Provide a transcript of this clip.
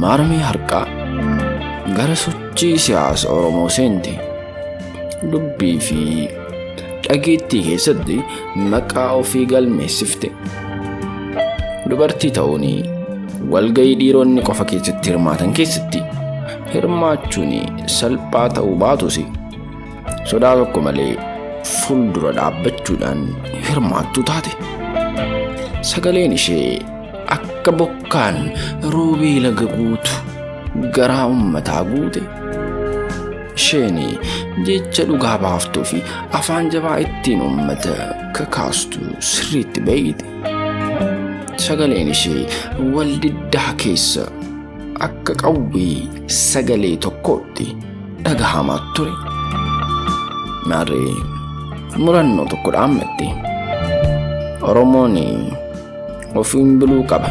Maaramii Harqaa gara sochii siyaasa Oromoo seente. Dubbii fi dhageettii keessatti maqaa ofii galmeessifte. Dubartii ta'uun walgahii dhiironni qofa keessatti hirmaatan keessatti hirmaachuun salphaa ta'uu baatus sodaa tokko malee fuuldura dhaabbachuudhaan hirmaattuu taate. Sagaleen ishee akka bokkaan roobee laga guutu garaa uummataa guute. Isheen jecha dhugaa baaftuu fi afaan jabaa ittiin uummata kakaastu sirriitti beekti. Sagaleen ishee waldiddaa keessa akka qawwee sagalee tokkootti dhagahamaa ture. Maarree murannoo tokko dhaammatte. Oromoon ofiin buluu qaba.